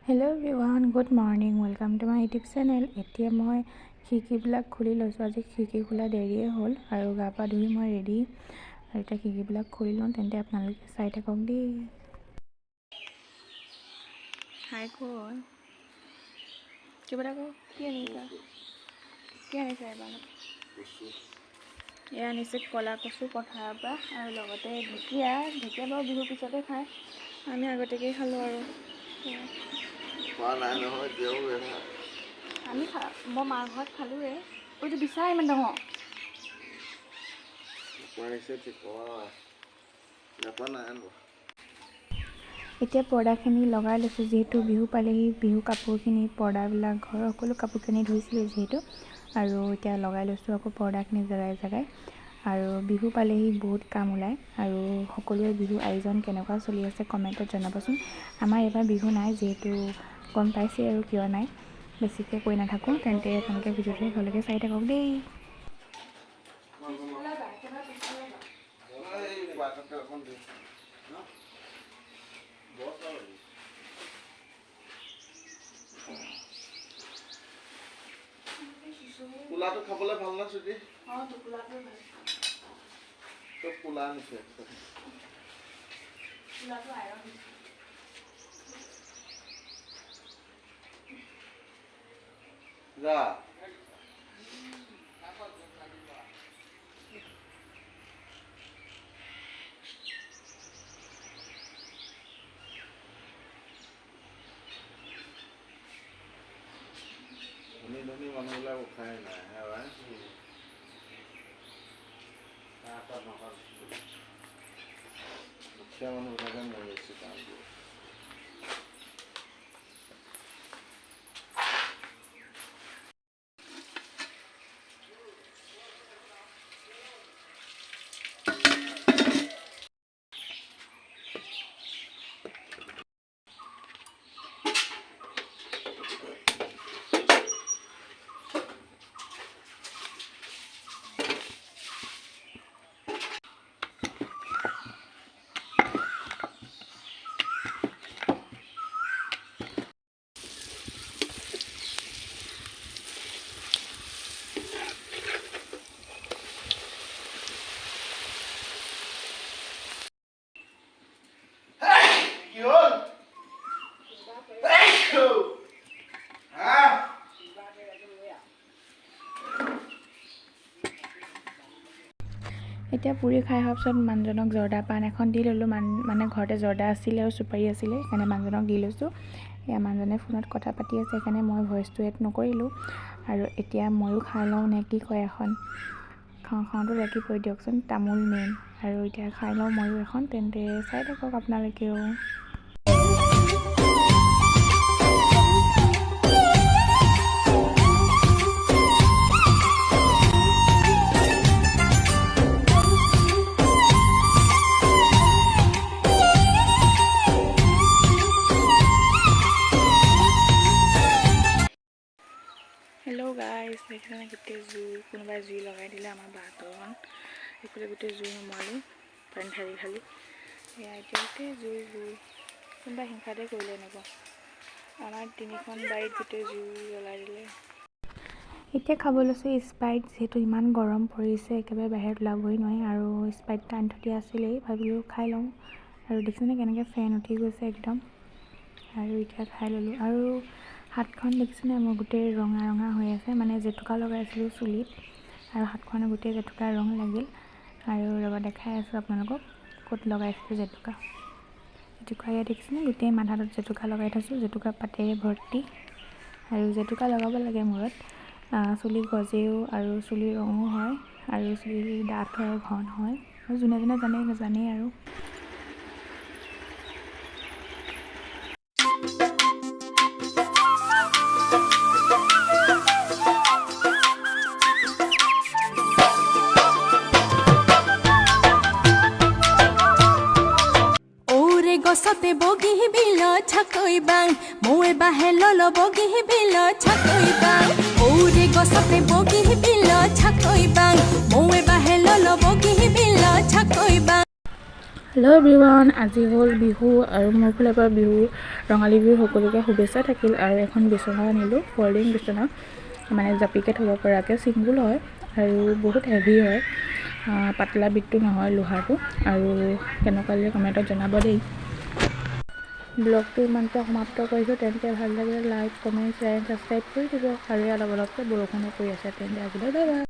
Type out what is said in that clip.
Hello everyone, good morning, welcome to my YouTube channel. এতিয়া মই খিৰিকীবিলাক খুলি লৈছোঁ। আজি খিৰিকী খোলা দেৰিয়ে হ'ল আৰু গা পা ধুই মই ৰেডি আৰু এতিয়া খিৰিকীবিলাক খুলি লওঁ। তেন্তে আপোনালোকে চাই থাকক দেই। হাই ক, কিবা এটা ক। কি আনিছা? কি আনিছা এইবাৰ? এয়া আনিছে ক'লা কচু পথাৰৰ পৰা আৰু লগতে ঢেকীয়া। ঢেকীয়া বাৰু বিহুৰ পিছতে খায়, আমি আগতীয়াকৈ খালোঁ আৰু। খোৱা নাই নহয় এতিয়াও। আমি খা, মই মাৰ ঘৰত খালোঁৱে। এইটো বিচা ইমান ডাঙৰ। পাৰিছে ঠিক নাই। এতিয়া পৰ্দাখিনি লগাই লৈছোঁ, যিহেতু বিহু পালেহি। বিহু কাপোৰখিনি, পৰ্দাবিলাক, ঘৰৰ সকলো কাপোৰখিনি ধুইছিলোঁ যিহেতু, আৰু এতিয়া লগাই লৈছোঁ আকৌ পৰ্দাখিনি জেগাই জেগাই। আৰু বিহু পালেহি, বহুত কাম ওলায়। আৰু সকলোৰে বিহু আয়োজন কেনেকুৱা চলি আছে, কমেণ্টত জনাবচোন। আমাৰ এইবাৰ বিহু নাই যিহেতু, গম পাইছেই আৰু কিয় নাই। বেছিকৈ কৈ নাথাকোঁ। তেন্তে আপোনালোকে ভিডিঅ'টো শেষলৈকে চাই থাকক দেই। এই বাটতে অকণ দি। কোলাটো খাবলৈ ভাল না চুটি? অঁ, টোপোলাটোৱে ভাল। চব কোলা আনিছে। কোলাটো আইৰণ। যা। ধনী ধনী মানুহবিলাক উঠাই নাই হে ভাই। দুখীয়া মানুহবিলাকে মৰি আছে কাম কৰি। কি হ'ল? হা? এতিয়া পুৰি খাই হোৱাৰ পিছত মানুহজনক জৰ্দা পাণ এখন দি ল'লোঁ। মানে ঘৰতে জৰ্দা আছিলে আৰু চুপাৰী আছিলে, সেইকাৰণে মানুহজনক দি লৈছোঁ। এয়া মানুহজনে ফোনত কথা পাতি আছে, সেইকাৰণে মই ভইচটো এড নকৰিলোঁ। আৰু এতিয়া ময়ো খাই লওঁ নে কি কয় এখন। খাওঁ খাওঁতো লাগিবই দিয়কচোন, তামোল মেইন। আৰু এতিয়া খাই লওঁ ময়ো এখন। তেন্তে চাই থাকক আপোনালোকেও। হেল্ল' গাইজ, দেখিছেনে গোটেই জুই? কোনোবাই জুই লগাই দিলে আমাৰ বাহঁতৰখন। এইফালে গোটেই জুই নুমুৱালোঁ, পানী ঢালি ঢালি। এয়া এতিয়া গোটেই জুই জুই। কোনোবাই হিংসাতে কৰিলে এনেকুৱা। আমাৰ তিনিখন বাৰীত গোটেই জুই জ্বলাই দিলে। এতিয়া খাব লৈছোঁ স্প্ৰাইট, যিহেতু ইমান গৰম পৰিছে, একেবাৰে বাহিৰত ওলাবই নোৱাৰি। আৰু স্প্ৰাইটটো আনি থৈ দিয়া আছিলেই, ভাবিলোঁ খাই লওঁ। আৰু দেখিছেনে কেনেকৈ ফেন উঠি গৈছে একদম। আৰু এতিয়া খাই ল'লোঁ। আৰু হাতখন দেখিছেনে মোৰ গোটেই ৰঙা ৰঙা হৈ আছে, মানে জেতুকা লগাইছিলোঁ চুলিত আৰু হাতখন গোটেই জেতুকা ৰং লাগিল। আৰু ৰ'ব, দেখাই আছোঁ আপোনালোকক ক'ত লগাইছিলোঁ জেতুকা। জেতুকা ইয়াত দেখিছেনে, গোটেই মাথাটোত জেতুকা লগাই থৈছোঁ, জেতুকা পাতেৰে ভৰ্তি। আৰু জেতুকা লগাব লাগে মূৰত, চুলি গজেও আৰু চুলিৰ ৰঙো হয় আৰু চুলি ডাঠ হয়, ঘন হয়। আৰু যোনে যোনে জানে জানেই আৰু। ঔৰে গছতে বগী বিল ছাকৈ বাং, মৌৱে বাহে লল বগী বিল ছাকৈ বাং। ঔৰে গছতে বগী বিল ছাকৈ বাং, মৌৱে বাহে লল বগী বিল ছাকৈ বাং। হেল্ল' এভৰিৱান, আজি হ'ল বিহু আৰু মোৰ ফালৰ পৰা বিহু, ৰঙালী বিহুৰ সকলোকে শুভেচ্ছা থাকিল। আৰু এখন বিচনা আনিলোঁ, ফল্ডিং বিচনা, মানে জাপিকে থ'ব পৰাকৈ। ছিংগুল হয় আৰু বহুত হেভি হয়, পাতলা বিধটো নহয়, লোহাৰটো। আৰু কেনেকুৱা লাগিলে কমেণ্টত জনাব দেই। ব্লগটো ইমানতে সমাপ্ত কৰিছোঁ। তেন্তে ভাল লাগিলে like, comment, share, subscribe কৰি দিব। আৰু ইয়াত অলপ অলপকৈ বৰষুণো পৰি আছে। তেন্তে আজিলৈ বাই বাই।